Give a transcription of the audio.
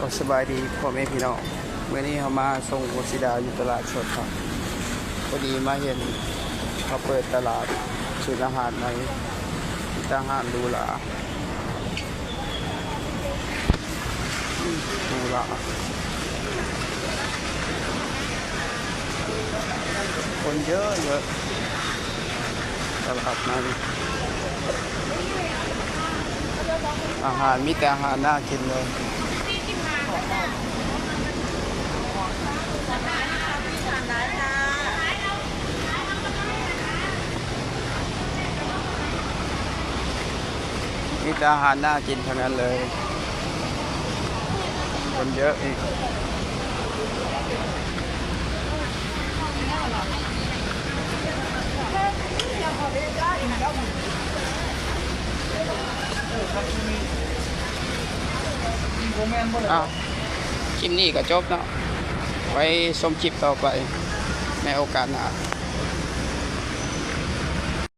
ກໍສະບາຍດີພໍ່ແມ່ພີ່ນ້ອງ, ມື້ນີ້ເຮົາມາສົ່ງໂກສິດາຢູ່ຕະຫຼາດສົດເນາະ. ພໍດີມາເຫັນເຂົາເປີດຕະຫຼາດສູນອາຫານໃໝ່, ມີແຕ່ຮ້ານຫຼູຫຼາ ຫຼູຫຼາ. ຄົນເຍອະໆ ຕະຫຼາດໃນ ອາຫານ ມີແຕ່ອາຫານໜ້າກິນເລີຍ. ມີແຕ່ອາຫານໜ້າກິນທັງນັ້ນເລີຍ, ຄົນເຍອະອີກ. ອ້າວ ຄລິບນີ້ກໍຈົບເນາະ, ໄວ້ຊົມຄລິບຕໍ່ໄປໃນໂອກາດໜ້າ.